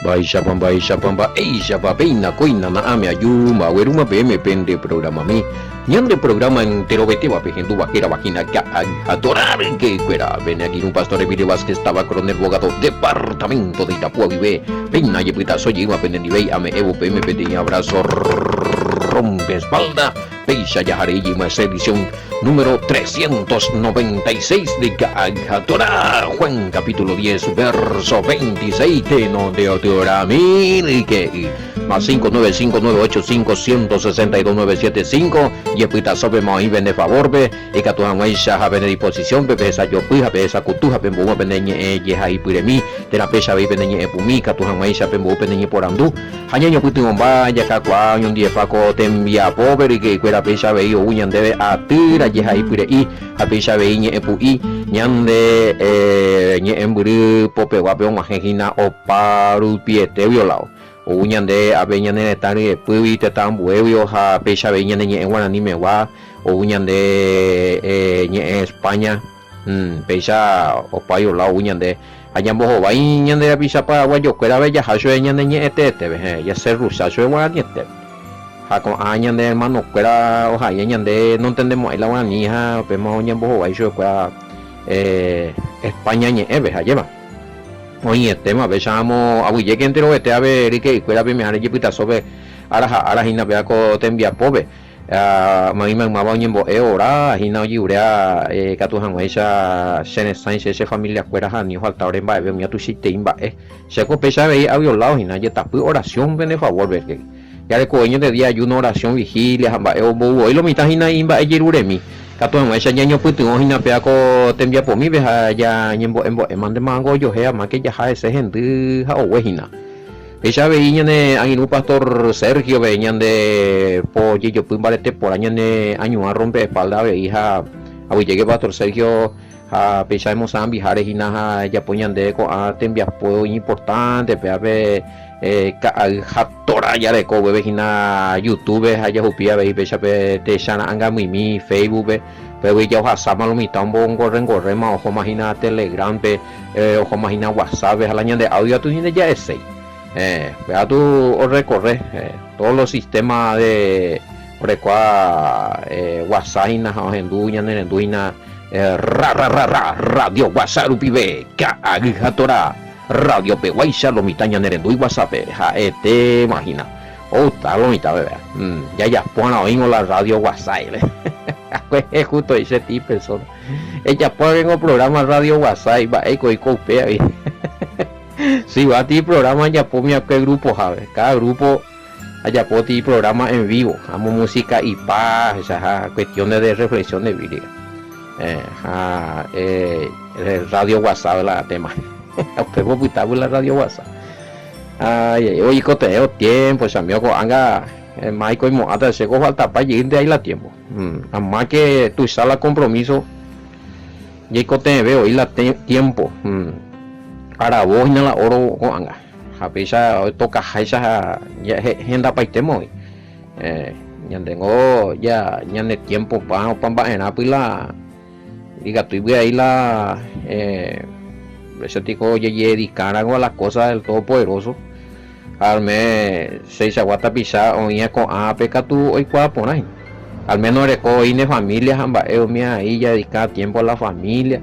Mba'éichapa, mba'éichapa, mba'éichapa, péina kóina na'ãme aju, mba'aguerúma peẽme pende programami. Ñande programa enterovetéva pehendúva hérava hína Ka'ay ha Torá ryke'ykuéra. Pene angirũ Pastor Emilio Vázquez táva Coronel Bogado, departamento de Itapúa guive. Péina ajepytaso jeýma penendivéi ame'ẽvo peẽme peteĩ abrazo rompe espalda. Péicha jaharei jeýma esa edición número 396 de Ka'ay ha Torá, Juan capítulo 10 verso 26 tenonde otorami ryke'y. Más 595 985 162 975, jepytasópema oĩ pende favor-pe, ikatu hag̃uáicha ha pene disposición-pe pehesajopy ha pehesakutu ha pemboúma pene ñe'ẽ jehaipyremi, térã péicha avei pene ñe'ẽpumi, ikatu hag̃uáicha pembou pene ñeporandu ha ñañopytyvõmba jakakuaa oñondivepa ko tembiapópe ryke'ykuéra péicha avei ou ñandéve atýra jehaipyre'i ha péicha avei ñe'ẽpu'i ñande ñe'ẽmbyry popeguápe og̃uahẽ hína opa rupietégui oláo. Ou ñande ave ñane retã ryepýgui tetã ambuéguio ha péicha avei ñane ñe'ẽ guarani megua, ou ñande ñe'ẽ España, péicha opa iola ou ñande ha ñambohovái ñande rapicha paraguayokuérave jaha chupe ñane ñe'ẽteetépe, héẽ, jaserrucha chupe guaranietépe. Ha ko'ã ñande hermanokuéra ohaíva ñande nontendemo'ãi la guarani ha upéma oñembohovái chupekuéra España ñe'ẽpe, ajépa. Oĩetéma péicha amo aguyjéke enterovete ave ryke'ykuéra peme'ãre jepytasópe ára ha ára hína péva ko tembiapópe. Mayma maymáva oñembo'e ora hína ojiurea ikatu hag̃uáicha che resãi che che familiakuéra ha ani ofalta ore mba'eve umíva tuichaitei mba'e. Che ko péicha avei aviolado hína jetapy oración pende favor-pe. Jarekove ñande día ayuno, oración, vigilia ha mba'e ombou voi lo mitã hína imba'ejeruremi. Katu hag̃uáicha ñañopytyvõ hína péva ko tembiapomípe ha ñañembo'embo'éma nde ojohe amáke jaha hese hendy ha ogue hína. Péicha avei ñane angirũ pastor Sergio-pe ñande po jejopy mbarete porã ñane añuã rompe espalda avei ha aguyjéke pastor Sergio ha péicha emosãmbiháre hína ha ejapo ñande ko'ã tembiapo iñimportante pévape Ka'ay ha tora jareko guéve hína YouTube-pe ha jahupi avei péicha pe techa ra'angamymi Facebook-pe, upégui jaohasáma lo mitã ombongorrengorréma ohóma hína Telegram-pe, ohóma hína WhatsApp-pe ha la ñande audio katu ni ndeja'eséi. Upéva katu orrekorre todos los sistemas de orekóva WhatsApp hína ha ohendu ñanerendu hína ra ra ra ra radio WhatsApp rupive ka'ay ha tora. Radio peguáicha lo mitã ñane rendúi guasápe, ha'etéma hína. Outa lo mitã peve. Jajapóarã oĩngo la radio guasáire. Kuehe justo he'i che ti persona. Ejapóarã programa radio guasái, mba'éiko oiko upévagui. Si va ti programa ajapómi akue grupo hápe. Cada grupo ajapo ti programa en vivo. Amo música ipa, ha cuestiones de reflexión de bíblica. Ha radio guasápe la tema. Upépe opytágui la radio guasa. Ay, oikotevẽ tiempo, chamío ko'ág̃a máiko oimo'ãta che ko faltapa jeýnte ai la tiempo. Amáke tuicha la compromiso jaikotevẽve oĩ la tiempo. Aravo hína la oro ko'ág̃a. Ha péicha otokaháicha ha hendapaitéma oĩ. Ñandéngo ja ñane tiempo pa opa mba'erãpy la ikatúi py'ai la péicha tiko jajededikáramo a las cosas del Todopoderoso ha arme cheichagua tapicha oĩva ko'ápe katu oikuaa porã hína. Al menos ereko oĩ ne familia ha mba'e umi ai jadedika tiempo a la familia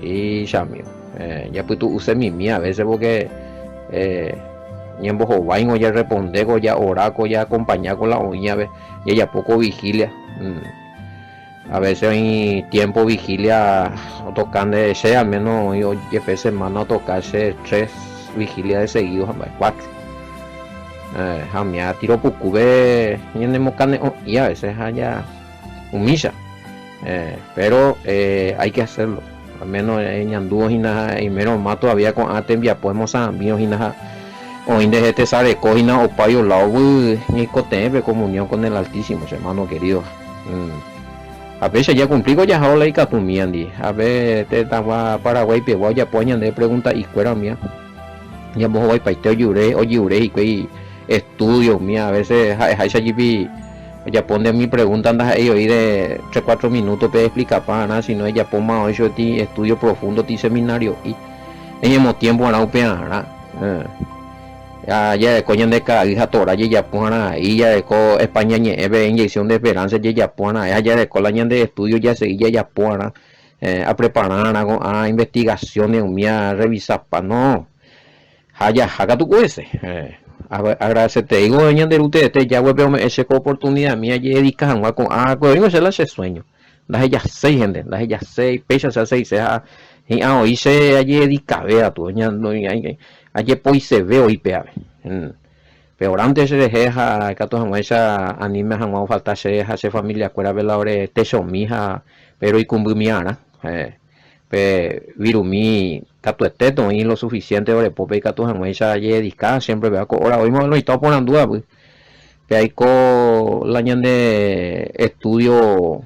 Icha amigo, japytu'usemimi a veces porque ñembohováingo jarrepondéko, ja'oráko, jaakompañáko la oĩvape, jajapóko vigilia. A veces oĩ tiempo vigilia otoka nde che al menos oĩ ojepe semana otoka che tres vigilia de seguido ha mba'e cuatro. Ha umíva tiro pukúpe ñanemokane'õ'i a veces ha ja umícha. Pero hay que hacerlo, al menos eñandúvo hína ha eimérõ ma todavía ko'ã tembiapo emosãmbírõ hína ha oĩ ndehe tesareko hína opa violado-gui ñaikotevẽ pe comunión con el Altísimo, che hermano querido. Ha péicha jakumplíko jahávo la ikatumíandi, ha pe tetãgua Paraguái pegua ojapóva ñandéve pregunta'i-kuéra umíva, ñambohovaipaite ojure, ojure hikuái estudio umíva, a veces ha'eháicha jepi Ojapo nde umi pregúnta ndaha'éi oĩ de tre cuatro minútope eexplikapa va'erã, síno ejapóma oĩ chupe estúdio profúndo tĩ seminario'i. Eñemotiémpo va'erã upearã. Ha jareko ñande ka'ay ha Torá jejapo hara'ai, jareko España ñe'ẽpe inyección de esperanza jejapo hara'ai ha jareko la ñande estudio jasegi jajapo harã, aprepara harã ko'ã investigaciones umía revisapa, no. Ha jaha katu ko hese. Agradeceteígo ñande Ru teete Yahweh-pe ome'ẽ che ko oportunidad-mi ajededika hag̃ua ko'ã oĩvo che la che sueño. Ndahejaséi hende, ndahejaséi, péicha che aseise ha hi'ã oĩ che ajededikave katu, ajepoiseve oĩ pévape. Pe oránte cherehe ha ikatu hag̃uáicha aníme hag̃ua ofalta che ha che familia-kuérape la ore techomi ha pe roikũmbymi'arã. Pe virumi katuete toĩ lo suficiente ore pópe ikatu hag̃uáicha ajededika siempre péva ko óra oĩma oĩta oporandúvapy. Pe aiko la ñande estudio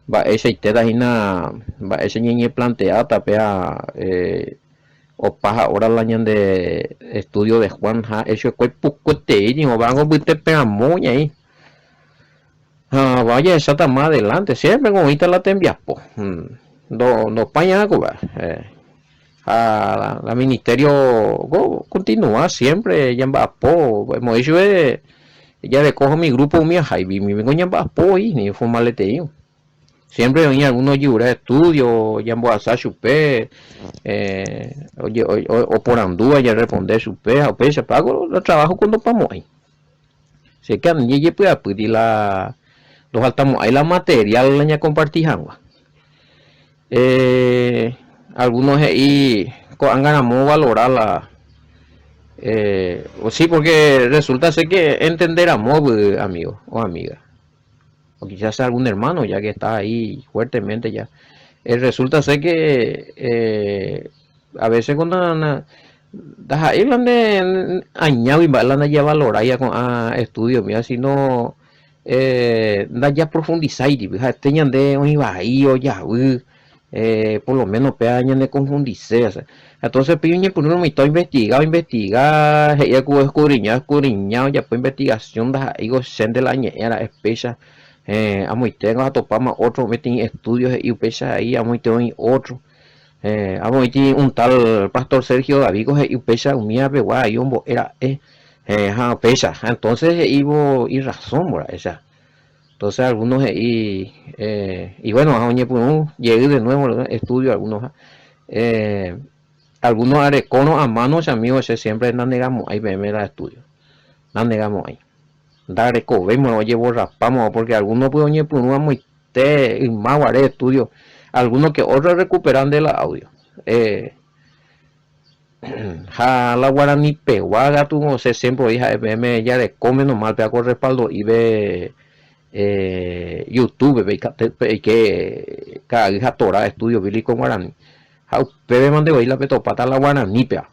mba'eichaitéta hína mba'éicha ñañeplanteáta péva opa ha óra la ñande estudio de Juan ha hechuekue pukuetei ningo opáva mbytépe ramo ñaĩ. Ha jahecháta más adelante, siempre oĩta la tembiapo, ndopái ágã kóva. Ha la ministerio continua siempre ñamba'apo, emoĩ chupe jareko umi grupo umi aháivi, ningo ñamba'apo voi informaleteĩ. Siempre oĩ alguno ojyvura estudio, ñambohasa chupe, oporandúva ñarresponde chupe ha upéicha, la trabajo ko ndopamo'ãi. Che ke ani jejepy'apýti la ndofaltamo'ãi la material la ñakomparti hag̃ua. Eh, alguno he'i ko'ág̃a ramo ovalora la eh, sí, porque resulta ser que entende ramo amigo o amiga, o quizás sea algún hermano ya que está ahí fuertemente ya, eh, resulta ser que eh, a veces cuando na, Ndaha'éi la nde añágui mba'e la ndajavalorái ko'ã estudio umíva, sino ndajaprofundisáiripe, ha'ete ñande oĩ vai ojavy, por lo menos péva ñanekonfundise. Entonces pe oñepyrũ omoĩta oinvestiga, oinvestiga, he'i ku oescudriña, oescudriña, ojapo investigación ndaha'éiko chénte la añe'ẽ ra'e péicha, amoiténgo atopáma otro peteĩ estudio he'i upéicha ai amoite oĩ otro. Amoĩti un tal pastor Sergio David ko he'i upéicha umíva pegua ai ombo'e ra'e, ha upéicha, ha entonces he'ívo irrazón ra'e cha. Entonces algunos he'i, y bueno, ha oñepyrũ jey de nuevo estudio algunos ha, algunos arekórõ a mano che amigo che siempre nanegamo'ãi peẽme la estudio, nanegamo'ãi. Ndarekovéimorõ ojeborrapámavo porque alguno py oñepyrũ amoite yma guare estudio, alguno que otro recupera nde la audio. Eh, ha la guarani pegua katu che siempre oĩ ha'e peẽme jareko menos mal péva ko respaldo'ípe eh, youtube pe peike ka'ay ha Torá estudio bíblico en guarani ha upéve mante voi la petopáta la guarani pea.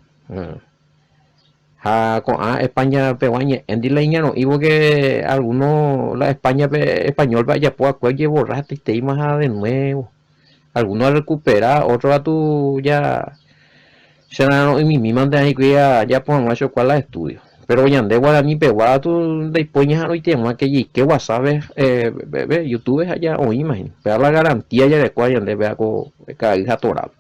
Ha ko'ã España pegua ñe'ẽndi la iñarõ'ívo que alguno la España pe español pe ajapo va'ekue ojeborra hetaiteíma ha de nuevo. Alguno arrecupera, otro katu ja che ra'arõ'imimi mante aĩkuri ajapo hag̃ua chokua la estudio. Pero ñande guarani pegua katu ndaipói ñaha'arõite hag̃ua que jaike WhatsApp pe YouTube ha ja oĩma hína. Péva la garantía jarekóva ñande péva ko ka'ay ha Torápe.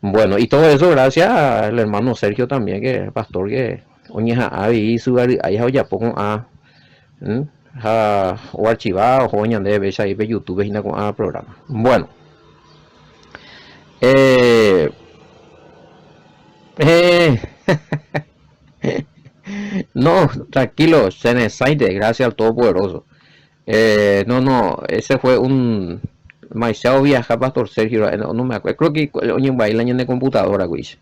Bueno, y todo eso gracias al hermano Sergio también, que pastor que oñeha'ã avei isyvary'ái ha ojapo ko'ã ha oarchiva oho ñande péicha ahí pe YouTube hína ko'ã programa. Bueno. Eh, eh, no, tranquilo, che resãite, gracias al Todopoderoso. Eh, no, no, ese fue un Maicha oviaja Pastor Sergio ra'e, no, no me acuerdo, creo que oñembyai la ñane computadora kuicha.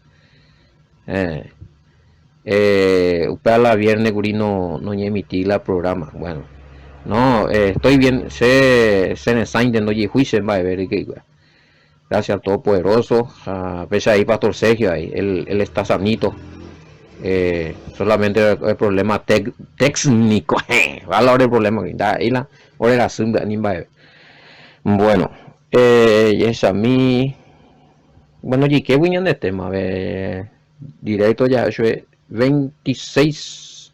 Eh, eh, upéva la viernes kuri no, no ñemití la programa. Bueno, no, eh, estoy bien, che, che resãinte ndojehui che mba'eve ryke'ykuéra. Gracias al Todopoderoso, ha péicha ahí Pastor Sergio ahí, él, él está sanito. Eh, solamente el problema tec, técnico, va la ore problema, ndaha'éi la ore rasy mba'e ni mba'eve. Bueno, eh, jahechami, bueno, jaikégui ñande tema, ve, directo jaha chupe 26,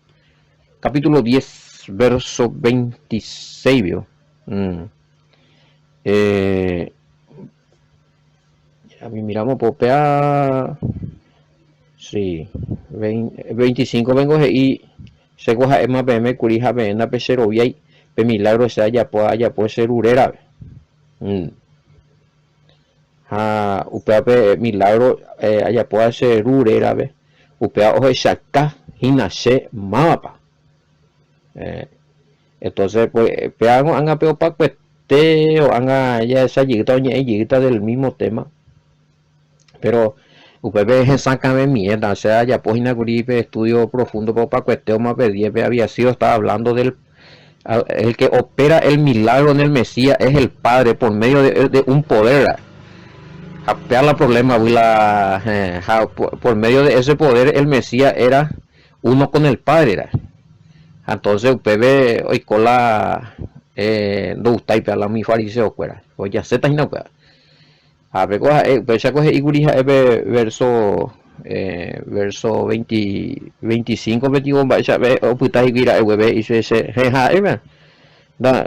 capítulo 10, verso 26, vio. Mm. Eh, miramos popea. Sí, 25 vengo he'i, Chéko ha'éma peẽme kuri ha peẽ ndapecheroviái, pe milagro che ajapóva ajapo che Ru rérape. Ha upéva pe milagro ajapóva che Ru rérape, upéva ohechauka hína che mávapa. Entonces, pues, péva ko'ág̃a pe opakuete ko'ág̃a jahecha jeýta oñe'ẽ jeýta del mismo tema. Péro upépe hesakãvemiéta, che ajapo hína kuri pe estudio profundo pe opakuete pe diépe había sido estaba hablando del el que opera el milagro en el Mesías es el Padre por medio de, de un poder. Ha péa la problema la ha por medio de ese poder el Mesías era uno con el Padre era. Ha entonces upépe oiko la eh, ndogustái péa la umi fariseo kuéra. Ojaséta hína upéva. Ha péko ha'e, upéicha ko he'i kuri ha'e pe verso verso 25 pe tio mba'éicha opyta hikuái ra'e gueve he'i che che he ha'éva nda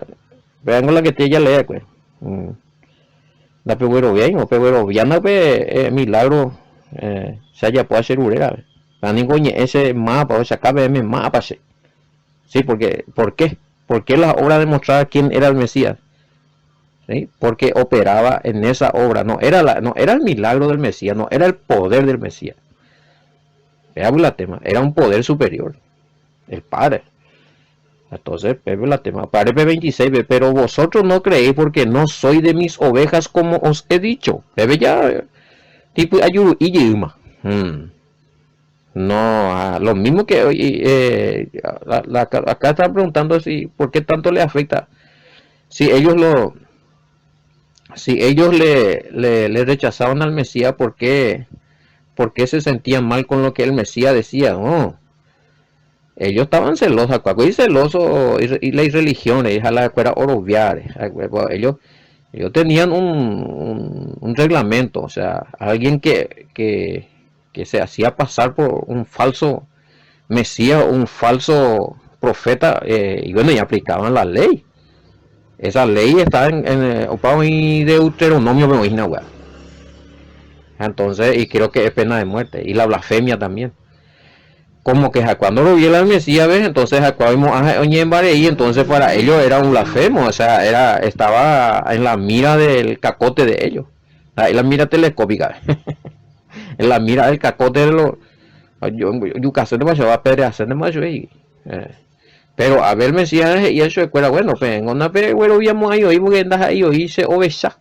pévango la kete jalee va'ekue ndapegueroviáirõ pegueroviána upe milagro che ajapóva che ru rérape ha niko oñe'ẽ che mávapa ohechauka peẽme mávapa che sí porque por qué porque la obra demostraba quién era el Mesías ¿sí? Porque operaba en esa obra, no era, la, no era el milagro del Mesías, no era el poder del Mesías. Era la tema, era un poder superior, el Padre. Entonces, Pepe la tema, Padre P26, pero vosotros no creéis porque no soy de mis ovejas como os he dicho. Pepe ya, tipo ayuru y hmm. No, lo mismo que hoy, eh, la, acá están preguntando si por qué tanto le afecta. Si ellos lo, si ellos le, le, rechazaban al Mesías, ¿por qué, ¿por qué se sentían mal con lo que el Mesías decía? No. Ellos estaban celosos, y celoso y la religión, la escuela oroviar, ellos, ellos tenían un, un, reglamento, o sea, alguien que, que, que se hacía pasar por un falso Mesías, un falso profeta, eh, y bueno, y aplicaban la ley. Esa ley está en, en y Deuteronomio, me imagino, Entonces, y creo que es pena de muerte. Y la blasfemia también. Como que cuando lo vio el Mesías, ¿ves? Entonces y entonces para ellos era un blasfemo, o sea, era, estaba en la mira del cacote de ellos. Ahí la mira telescópica. en la mira del cacote de los Pero a ver Mesías y eso escuela, bueno, pues una pero bueno, ahí hoy porque andas ahí hoy se oveja.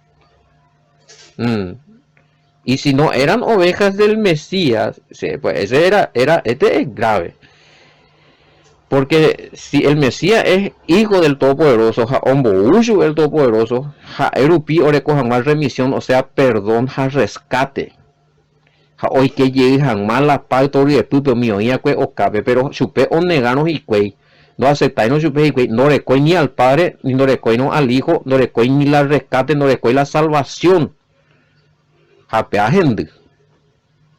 Mm. Y si no eran ovejas del Mesías, pues ese era, era, este es grave. Porque si el Mesías es hijo del Todopoderoso, ha omboúju el Todopoderoso, ha'e rupi oreko hag̃ua remisión, o sea, perdón ha rescate. Ha oike jey hag̃ua la pacto ryepýpe umi oĩ'akue okápe, pero chupe onegárõ hikuái, ndoaceptáirõ chupe hikuái, ndorekói ni al Padre, ni ndorekóirõ al Hijo, ndorekói ni la rescate, ndorekói la salvación. Ha péa hendy.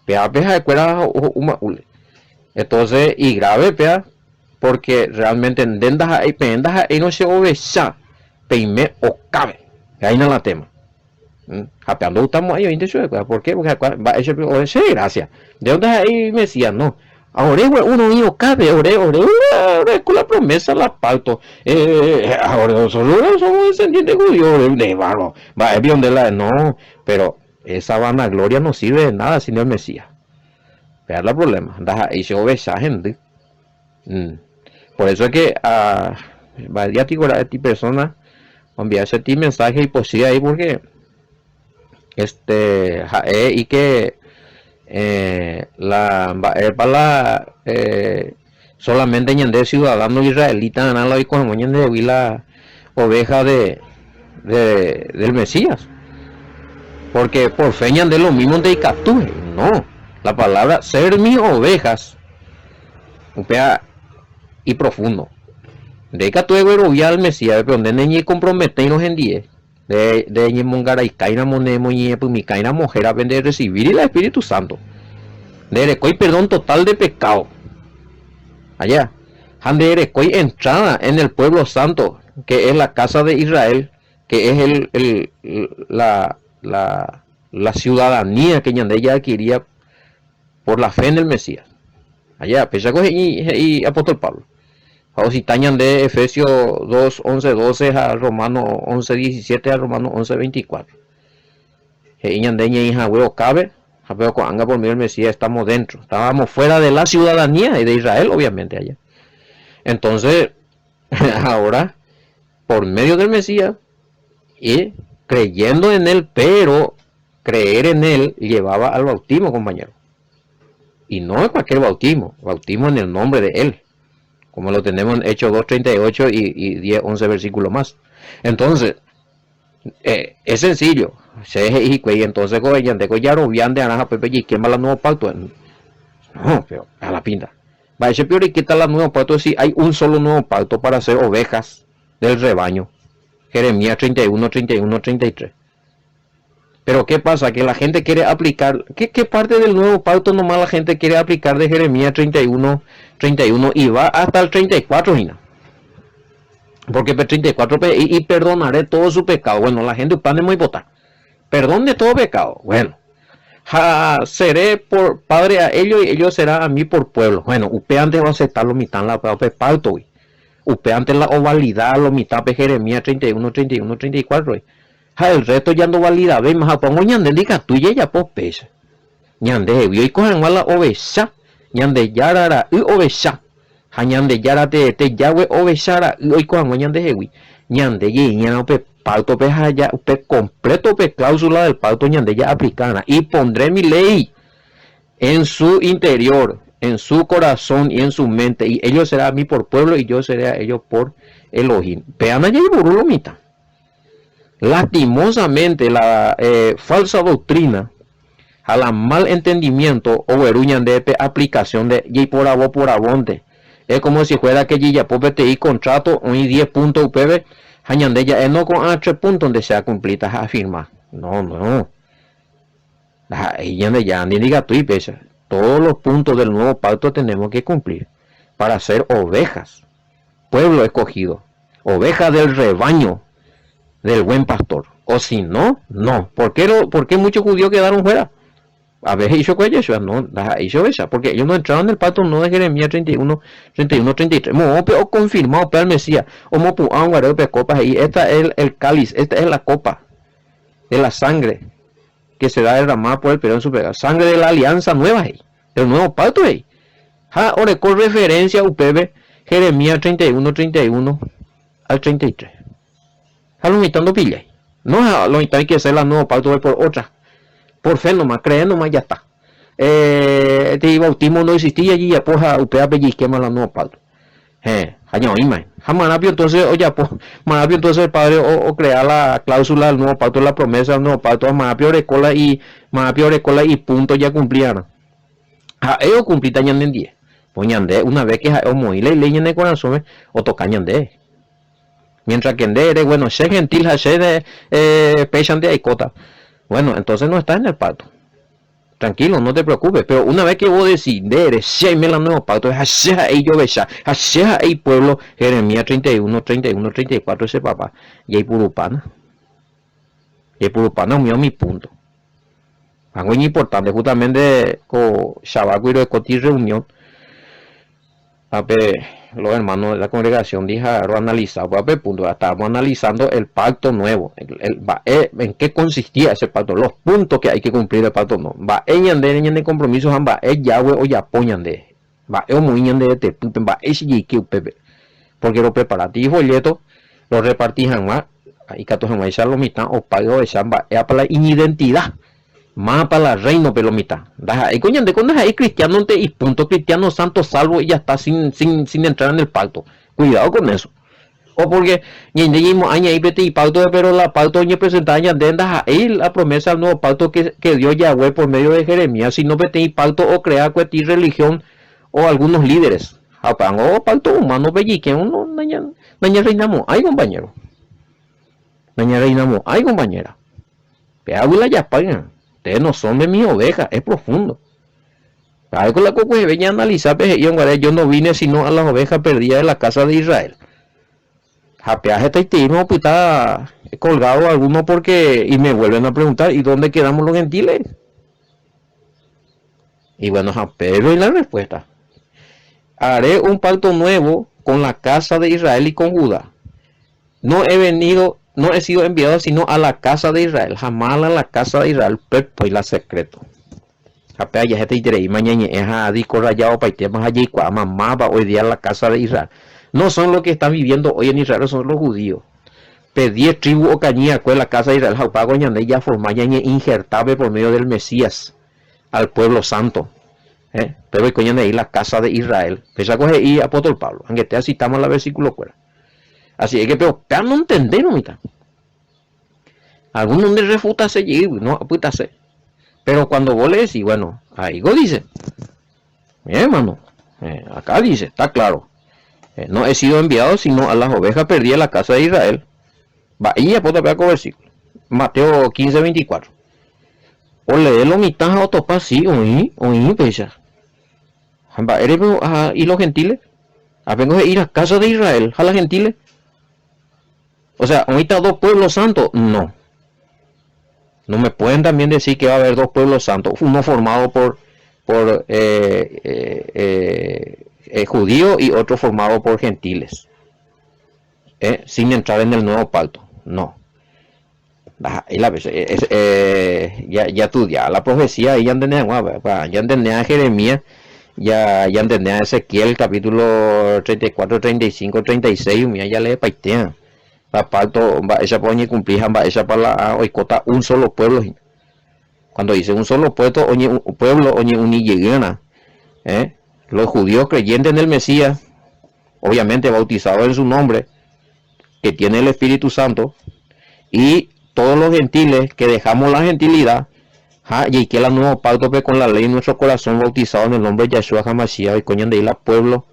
Péape ha'ekuéra ho'uma'úle. Entonces, igrave péa, porque realmente nde ndaha'éi, peẽ ndaha'éirõ che ovecha, peime okápe. Péa la tema. Ha péa ndogustamo'ãi oĩnte chupekuéra. ¿Por qué? Porque ha'ekuéra mba'e chupe ore che gracia. Nde ndaha'éi Mesías, no. Ore gua'u roĩ okápe, ore, ore, ore con la promesa, la pacto. Eh, ore nosotros somos descendientes judíos, ore de barro. Mba'e pio nde la no, pero esa vanagloria no sirve de nada sino el Mesías. Péa la problema, ndaha'éi che ovecha hendy. Mm. Por eso es que a mba'e ra'e ti persona envía ese ti mensaje ipochy ahí porque este ha'e ike eh, la mba'épa la eh, solamente ñande ciudadano israelita la oiko hag̃ua ñandehegui la oveja de, de, del Mesías. Porque por fe ñande lo mismo ndaikatu, no. La palabra ser mis ovejas, upéva iprofundo. Nde ikatu eguerovia al Mesías, pero nde neñecomprometéirõ hendie, nde nde ñemongaraikãiramo, nemoñe'ẽpymikãiramo hérape nde recibíri la Espíritu Santo. Nde rekói perdón total de pecado. Allá. Ha nde rekói entrada en el pueblo santo, que es la casa de Israel, que es el, el, la, la, la ciudadanía que ñande ya adquiría. Por la fe en el Mesías. Aja, péichako he'i he'i apóstol Pablo. Ha osita ñande Efesios 2, 11, 12 ha Romanos 11, 17 ha Romanos 11, 24. He'i ñande ñeĩ hague okápe, ha pero ko'ág̃a por medio del Mesías estamos dentro. Estábamos fuera de la ciudadanía de Israel, obviamente, allá. Entonces, ahora, por medio del Mesías, y creyendo en él, pero creer en él llevaba al bautismo, compañero. Y no es cualquier bautismo, bautismo en el nombre de él, como lo tenemos en Hechos 2.38 y, y 10, 11 versículos más. Entonces, eh, es sencillo. Che he'i hikuái, entonces ko ñande ko jaroviánte arã ha pépe jaikéma la nuevo pacto. No, pero a la pinta. Mba'éicha oreikéta la nuevo pacto si hay un solo nuevo pacto para ser ovejas del rebaño? Jeremías 31, 31, 33. Pero ¿qué pasa? Que la gente quiere aplicar, ¿qué, qué parte del nuevo pacto nomás la gente quiere aplicar de Jeremías 31, 31 y va hasta el 34, Gina? Porque el 34 y, y perdonaré todo su pecado. Bueno, la gente upande muy votar. Perdón de todo pecado. Bueno. Ja, seré por padre a ellos y ellos serán a mí por pueblo. Bueno, upe antes va a aceptar lo mitad la pacto. Upe antes la ovalidad lo mitad pe Jeremías 31, 31, 34. Ha el resto ya no valida ve más pongo ñande ndikatúi jajapo péicha. Ñandehegui oiko hag̃ua la ovecha, Ñandejára ra'y ovecha, ha Ñandejára teete Yahweh ovecha ra'y oiko hag̃ua ñandehegui. Ñande jeiñarã upe pacto-pe ha ja upe completo upe cláusula del pacto ñande ja'aplicarã. Y pondré mi ley en su interior, en su corazón y en su mente, y ellos serán a mí por pueblo y yo seré a ellos por Elohim. Péana jaiporu lo mitã. Lastimosamente la eh, falsa doctrina ha la mal entendimiento ogueru ñande pe aplicación de jeiporavo poravónte. Es como si fuera que jejapo peteĩ contrato oĩ 10 punto upépe ha ñande ja'e no ko'ã 3 punto nde che acumplíta ha afirma. No, no. Ndaha'éi Ñandejára ndindikatúi péicha. Todos los puntos del nuevo pacto tenemos que cumplir para ser ovejas, pueblo escogido, ovejas del rebaño del buen pastor. O si no, no. ¿Por qué, lo, por qué muchos judíos quedaron fuera? A ver, hizo con Yeshua, no, hizo esa, porque ellos no entraron en el pacto no de Jeremías 31, 31, 33. Mo, o confirmado, pe al Mesías, o mo pu'ã pe copa, y esta es el, el cáliz, esta es la copa de la sangre que será derramada por el perdón de su pecado. Sangre de la alianza nueva, hey, del nuevo pacto, hey. Ha oreko referencia upépe Jeremías 31, 31 al 33. Ha lo mitad no pillai. No, lo mitad hay que hacer la nuevo pacto por otra. Por fe nomás, creer nomás, ya está. Eh, este bautismo no existía allí, ya pues upéva pellizquema la nuevo pacto. Heẽ, ha ñaoĩma. Ha marãpio entonces ojapo, marãpio entonces el padre ocrea la cláusula del nuevo pacto, la promesa del nuevo pacto, ha marãpio oreko la y, marãpio oreko la ipunto jakumpliarã. Ha'e okumplíta ñanendie. Pues ñande, una vez que ha'e omoĩ la iley ñane korasõme, otoka ñande. Mientras que nde ere, bueno, che gentil ha che de, eh, péichante aikóta. Bueno, entonces no estás en el pacto. Tranquilo, no te preocupes, pero una vez que vos decís, nde ere, che aime la nuevo pacto, ha che ha'e ijovecha, ha che ha'e ipueblo, Jeremías 31, 31, 34, che papá, jaipurupána. Jaipurupána umi umi punto. Algo iñimportante, justamente ko Shabákui roekóti reunión, Ha pe los hermanos de la congregación dija roanalisa upéva pe punto, estábamos analizando el pacto nuevo, el mba'e en qué consistía ese pacto, los puntos que hay que cumplir del pacto nuevo, mba'e ñande ñane compromiso ha mba'e Yahweh ojapo ñande, mba'e omoĩ ñande retepýpe, mba'éicha jaike upépe, porque ropreparati folleto roreparti hag̃ua ikatu hag̃uáicha lo mitã opaga ohecha mba'épa la iñidentida. Mávapa la Reino-pe lo mitã? Ndaha'éi ko ñande ko ndaha'éi cristiano-nte y punto, cristiano santo salvo y ya está sin, sin, sin entrar en el pacto. Cuidado con eso. O porque ñande ñaimo'ã ñaĩ peteĩ pacto-pe pero la pacto oñepresentaba ñande ndaha'éi la promesa del nuevo pacto que, que dio Yahweh por medio de Jeremías, sino peteĩ pacto ocrea kueti religión o algunos líderes. Ha upévango pacto humano-pe jeike uno nañarreinamo'ãi compañero. Nañareinamo'ãi compañera. Pe águila japáyga, ustedes no son de mis ovejas, es profundo. Ha'éko la kokueheve ñaanalisa pe he'i onguare, yo no vine sino a las ovejas perdidas de la casa de Israel. Ha péa hetaiteíma opyta colgado alguno porque y me vuelven a preguntar, ¿y dónde quedamos los gentiles? Y bueno, ha péve la respuesta. Haré un pacto nuevo con la casa de Israel y con Judá. No he venido, no he sido enviado sino a la casa de Israel, jamás a la casa de Israel, pépe la secreto. Ha pe aja hetaitereíma ñañe'ẽ ha disco rayado opaitéma ha jaikuaáma máva hoy día la casa de Israel. No son los que están viviendo hoy en Israel, son los judíos. Pe diez tribu okañy akue la casa de Israel ha upáko ñande jaforma ñañe'injertápe por medio del Mesías al pueblo santo. Eh, péva oiko ñande'i la casa de Israel. Péichako he'i apóstol Pablo. Angete asitáma la versículo-kuéra. Así es que pe opea nontendéirõ mitã. Alguno nde refutase jeýgui, no apytase. Pero cuando vos le decís, bueno, ahí go dice. Bien, hermano, eh, acá dice, está claro. Eh, no he sido enviado sino a las ovejas perdidas de la casa de Israel. Va, y apóstol ko versículo. Mateo 15, 24. Olee lo mitã ha otopa sí, oĩ, oĩ péicha. Ha mba'ére ha y los gentiles? Apengo he'i la casa de Israel ha la gentiles. O sea, ¿oĩta dos pueblos santos? No. No me pueden también decir que va a haber dos pueblos santos, uno formado por, por eh, eh, eh, judíos y otro formado por gentiles, sin entrar en el nuevo pacto. No. Ya, ya estudia la profecía y ya entendés, ya entendés a Jeremías, ya, ya entendés a Ezequiel capítulo 34, 35, 36, ya le paitea. La pacto mba'éichapa oñekumpli ha mba'éichapa la oikóta un solo pueblo hína. Cuando dice un solo pueblo, oñe, pueblo oñeuni jeýrã, eh, los judíos creyentes en el Mesías, obviamente bautizados en su nombre, que tiene el Espíritu Santo, y todos los gentiles que dejamos la gentilidad, ha jaike la nuevo pacto pe con la ley en nuestro corazón bautizado en el nombre de Yahshua HaMashiach, oiko ñande la pueblo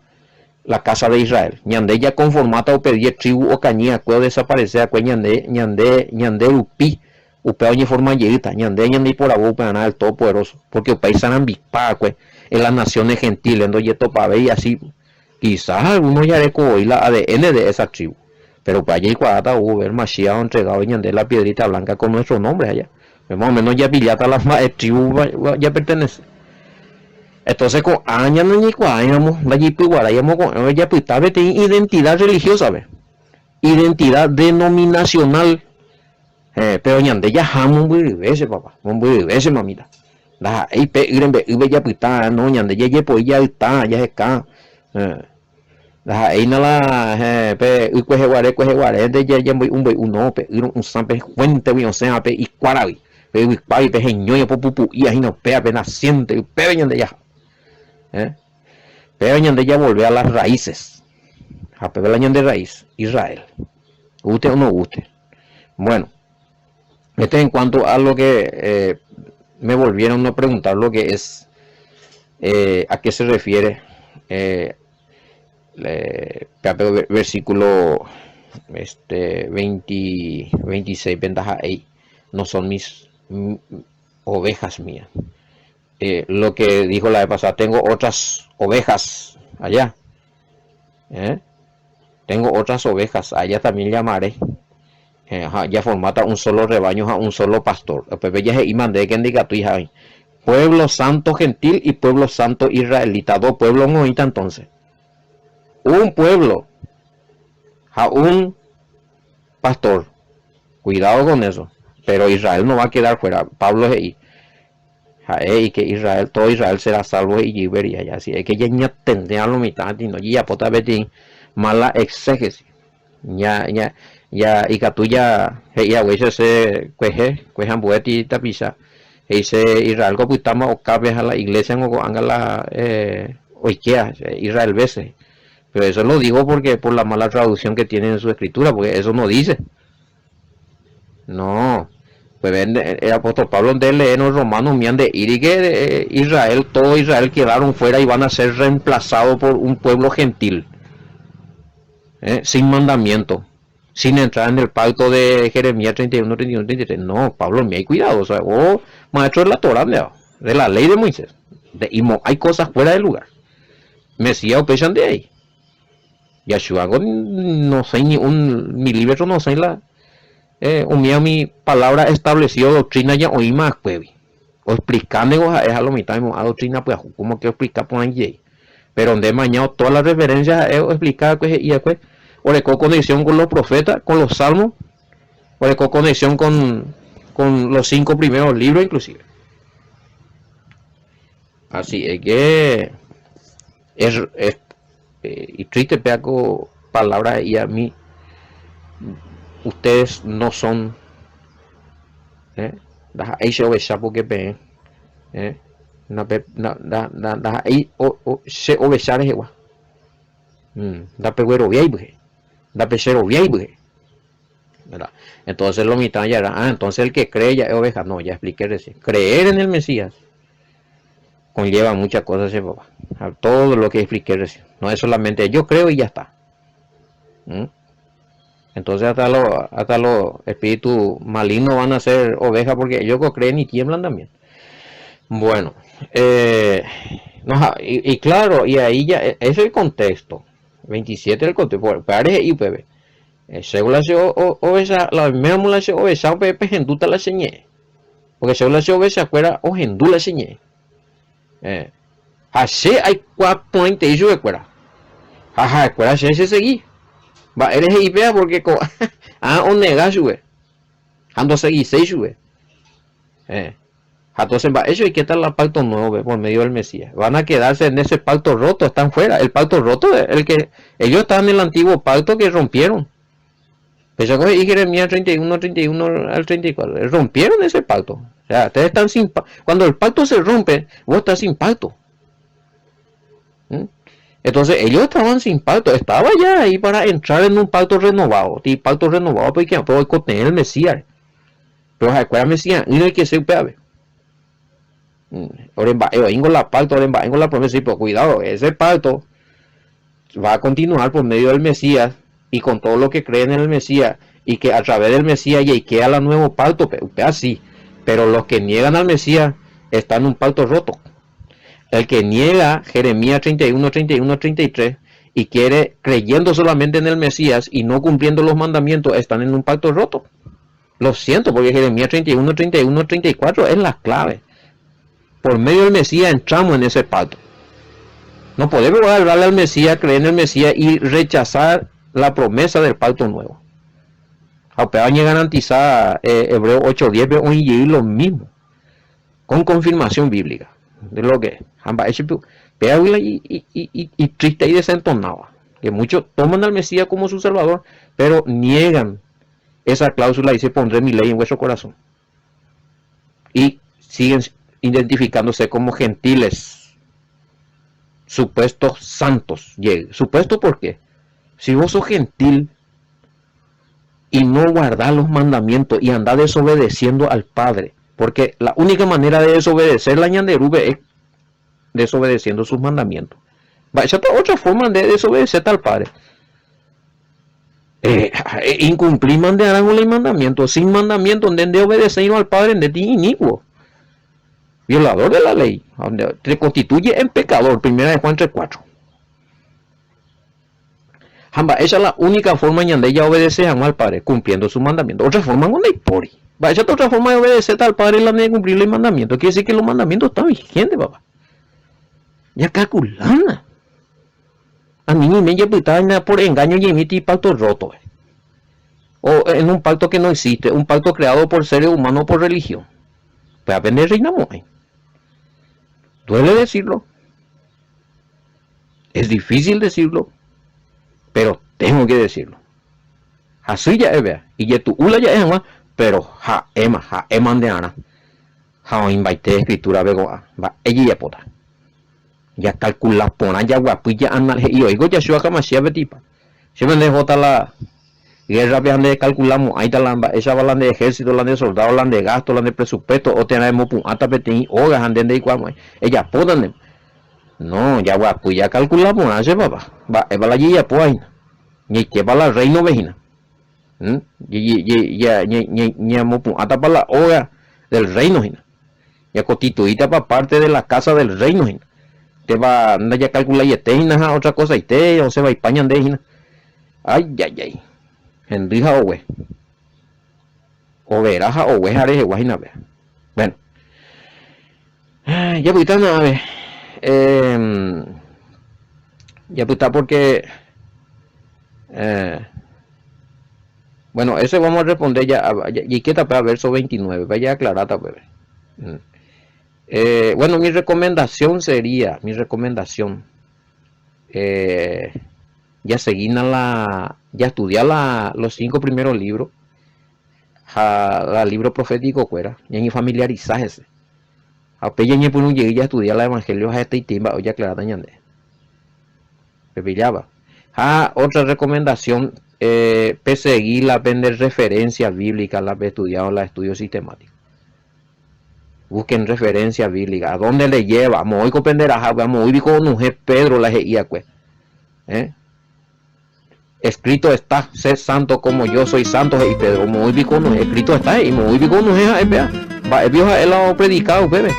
la casa de Israel. Ñande jakonformáta upe diez tribu okañy akue odesaparese akue ñande, ñande, ñande rupi upéva oñeforma jeýta. Ñande ñandeiporavo upearã el Todopoderoso, porque upéi sarambipa akue en las naciones gentiles ndojetopavéi así. Quizás algunos jareko voi la ADN de esa tribu, pero upéva jaikuaáta ou ver Mashiach ontregado ñande la piedrita blanca con nuestro nombre allá. Más o menos japilláta la mba'e tribu japertenece. Entonces ko'ã ñaneñeikuaáiramo ndajaipyguaráiramo ko'ẽvo japyta peteĩ identidad religiosa-pe, identidad denominacional. Héẽ, pero ñande jaha mombyryve che papá, mombyryve che mamita. Ndaha'éi pe y rembe'ýpe japyta, no, ñande jajepoi jayta, jaheka. Héẽ. Ndaha'éina la héẽ pe y kueheguare kueheguarénte jamboi'u mboi'u, no, pe y ro'ysã pe fuéntegui osẽva pe ikuáragui, pe yvykuágui pe heñói opopupu'íva hína upéva pe naciente, upéva ñande jaha. Héẽ. Péva ñande javolve a las raíces. Ha péva la ñande raíz, Israel. Guste o no guste. Bueno, este en cuanto a lo que eh, me volvieron a preguntar lo que es, eh, a qué se refiere eh, versículo este, 20, 26, ndaha'éi, no son mis ovejas mías. Eh, lo que dijo la vez pasada, tengo otras ovejas allá. ¿Eh? Tengo otras ovejas, allá también llamaré. Eh, ha jaformáta un solo rebaño ha un solo pastor. Upépe jahe'íma ndéke ndikatúi ha oĩ. Pueblo santo gentil y pueblo santo israelita. Dos pueblos oĩta entonces. Un pueblo ha un pastor. Cuidado con eso. Pero Israel no va a quedar fuera. Pablo he'i. Ha'e he'i que Israel, todo Israel será salvo he'i jeyveri aja. Así es que ñañatende a lo mitã tino jejapóta peteĩ mala exégesis. Ña, ña, ja ikatu ja he'i haguéicha che kuehe, kuehe ambuéti tapicha. He'ise Israel ko opytáma okápe ha la iglesia ngo ko'ág̃a la eh, oikéa Israel vése. Pero eso lo digo porque por la mala traducción que tiene en su escritura, porque eso no dice. No, pues el apóstol Pablo nde lee en los Romanos umi nde'íri que Israel, todo Israel quedaron fuera y van a ser reemplazados por un pueblo gentil, eh, sin mandamiento, sin entrar en el pacto de Jeremías 31, 31, 33. No, Pablo, me hay cuidado, o sea, vos, maestro de la Torah, de la ley de Moisés, de, y hay cosas fuera de lugar. Mesías upéicha nde ahí. Yahshua-ngo nosẽi ni un milímetro nosẽi la eh, umi umi palabra establecido doctrina ja oĩma akuégui. Oexplikánego ha'e ha lo mitã oimo'ã doctrina pyahu, como que oexplika porã jey. Pero nde emañávo todas las referencias ha'e oexplika va'ekue he'i va'ekue, oreko conexión con los profetas, con los salmos, oreko conexión con, con los cinco primeros libros inclusive. Así es que es, es y triste péa ko palabra he'i a mí, ustedes no son eh, ndaha'éi che ovecha porque peẽ eh, ndape, nda, nda, nda, ndaha'éi o, o, che ovecha rehegua. Mm, ndapegueroviái pyhe, ndapecheroviái pyhe. ¿Verdad? Entonces lo mitã ya ah, entonces el que cree ya es oveja. No, ya expliqué recién. Creer en el Mesías conlleva muchas cosas, che papá. Todo lo que expliqué recién. No es solamente yo creo y ya está. ¿Mm? Entonces hasta los hasta los espíritus malignos van a ser ovejas porque ellos creen y tiemblan también. Bueno, eh, no, y, y claro, y ahí ya, ese es el contexto. 27 el contexto, upévare he'i upépe. Chéko la che ovecha, la oiméramo la che ovecha upe pehendúta la che ñe'ẽ. Porque chéko la che ovechakuéra ohendu la che ñe'ẽ. Eh, ha che aikuaa porãitei chupekuéra. Ha ha'ekuéra che chesegi. Mba'ére he'i péva? Porque ko ã onega chupe. Ha ndosegiséi chupe. Eh. Ha entonces mba'éicha oikéta la pacto nuevo-pe por medio del Mesías? Van a quedarse en ese pacto roto, están fuera. El pacto roto es el que ellos estaban en el antiguo pacto que rompieron. Péicha ko he'i Jeremías 31, 31 al 34. Rompieron ese pacto. O sea, ustedes están sin Cuando el pacto se rompe, vos estás sin pacto. ¿Mm? Entonces ellos estaban sin pacto, estaba ya ahí para entrar en un pacto renovado. Y pacto renovado, porque oikotevẽ el Mesías. Péro ha'ekuéra Mesías'ỹre oikese upe ave. Ore mba'e oĩngo la pacto, ore mba'éngo la promesa, sí, pero cuidado, ese pacto va a continuar por medio del Mesías y con todo lo que creen en el Mesías y que a través del Mesías jaike a la nuevo pacto-pe, upéva sí, pero los que niegan al Mesías están en un pacto roto. El que niega Jeremías 31, 31, 33 y quiere creyendo solamente en el Mesías y no cumpliendo los mandamientos están en un pacto roto. Lo siento, porque Jeremías 31, 31, 34 es la clave. Por medio del Mesías entramos en ese pacto. No podemos hablarle al Mesías, creer en el Mesías y rechazar la promesa del pacto nuevo. Ha upéva oñegarantiza eh, Hebreo 8.10-pe oĩ jey lo mismo, con confirmación bíblica de lo que ha mba'e chupe péagui la itriste y desentonáva, que muchos toman al Mesías como su Salvador, pero niegan Esa cláusula dice pondré mi ley en vuestro corazón. Y siguen identificándose como gentiles, supuestos santos. ¿Supuesto por qué? Si vos sos gentil y no guardás los mandamientos y andás desobedeciendo al Padre, porque la única manera de desobedecer la ñanderúpe es desobedeciendo sus mandamientos. Mba'éichapa otra forma de desobedecer al Padre? Incumplíma nde arãngo la imandamiento, sin mandamiento nde ndeobedeséirõ al Padre nde ti inicuo, violador de la ley, te constituye en pecador, primera de Juan 3:4. Ha mba'éicha la única forma ñande jaobedece hag̃ua al Padre, cumpliendo su mandamiento, otra forma ngo ndaipóri. Mba'éichata otra forma jaobedecéta al Padre la nde cumplir la imandamiento, quiere decir que los mandamientos están vigentes, papá. Jakalkulána. Ani ñaime japyta hína por engaño ñaimíti pacto roto-pe, o en un pacto que no existe, un pacto creado por seres humanos por religión. Péva pende reinamo'ãi. Duele decirlo, es difícil decirlo, pero tengo que decirlo. Hasy ja'e péva, ijetu'u la ja'e hag̃ua, pero ha'éma, ha'éma nde'arã. Ha oĩmbaite escritura-pe ko'ã mba'e jejapóta. Jakalkula porã jaguapy ja'ana he'i oiko Yahshua Hamashiach petipa. Che pende ehóta la guerra-pe ha ndekalkula mo'ãita la mba'éichapa la nde ejército, la nde soldado, la nde gasto, la nde presupuesto o térã emopu'ãta peteĩ óga ha nde ndeikuaamo'ãi. Ejapóta nde. No, jaguapy jakalkula porã che papá. Mba'épa la jejapóva hína. Ñaiképa la reino-pe hína. Ñamopu'ãtapa la óga del reino hína. Ñakonstituítapa párte de la kása del Rréino hína. Péva ndajakalkulaiete hína ha ótra kosaite osẽ vaipa ñande hína. Ajajái! Hendy ha ogue. Overa ha ogue ha rehegua hína péva. Buéno. Japytána ave. Japyta porque bueno, ese vamos a responder ya, jaikéta pe verso 29, pe jaaclaráta upépe. Bueno, mi recomendación sería, mi recomendación, jaseguína la, jaestudia la, los cinco primeros libros ha la libro profético kuéra, ñañefamiliarisa hese. Ha upéi ñañepyrũ jey jaestudia la evangelio ha hetaitei mba'e ojeaclaráta ñande. Pepilláva. Ha otra recomendación, pesegui la pende referencia bíblica la peestudiáva la estudio sistemático. Busquen referencia bíblica. A dónde le lleva? Moõiko pende raha upéva, moõi piko onuhẽ Pedro la he'i akue. Eh? Escrito está, sed santo como yo soy santo, he'i Pedro. Moõi piko onuhẽ? Escrito está, he'i, moõi piko onuhẽ ha'e péva? Mba'e piko ha'e la opredika upépe?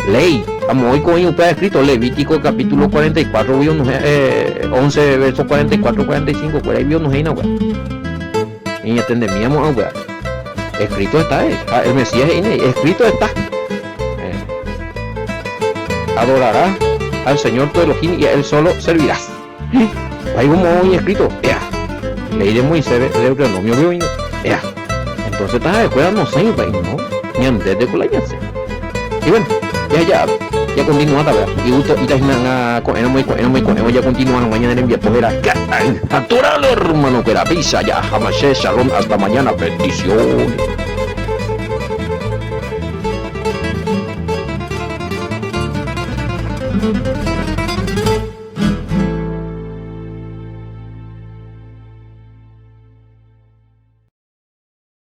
Léi. Ha moõiko oĩ upéva escrito? Levítico capítulo 44 gui onuhẽ, eh, 11 verso 44, 45 kuéra igui onuhẽina upéva. Ñañatendemíamo'ã upéva. Escrito está, eh. Ha el Mesías he'íne, escrito está. Eh. Adorará al Señor tu Elohim y a él solo servirás. Ahí como oĩ escrito, ea. Ley de Moisés, Deuteronomio oĩ, ea. Entonces estás de acuerdo, no sé, no. Ñande de la ñase. Y bueno, ya ya ya continúa ta y gusto y ta ko'ẽramo iko'ẽramo iko'ẽvo ya continúa hag̃ua ñane rembiapo héra Naturalo hermano kuéra péicha jaháma che shalom hasta mañana bendiciones.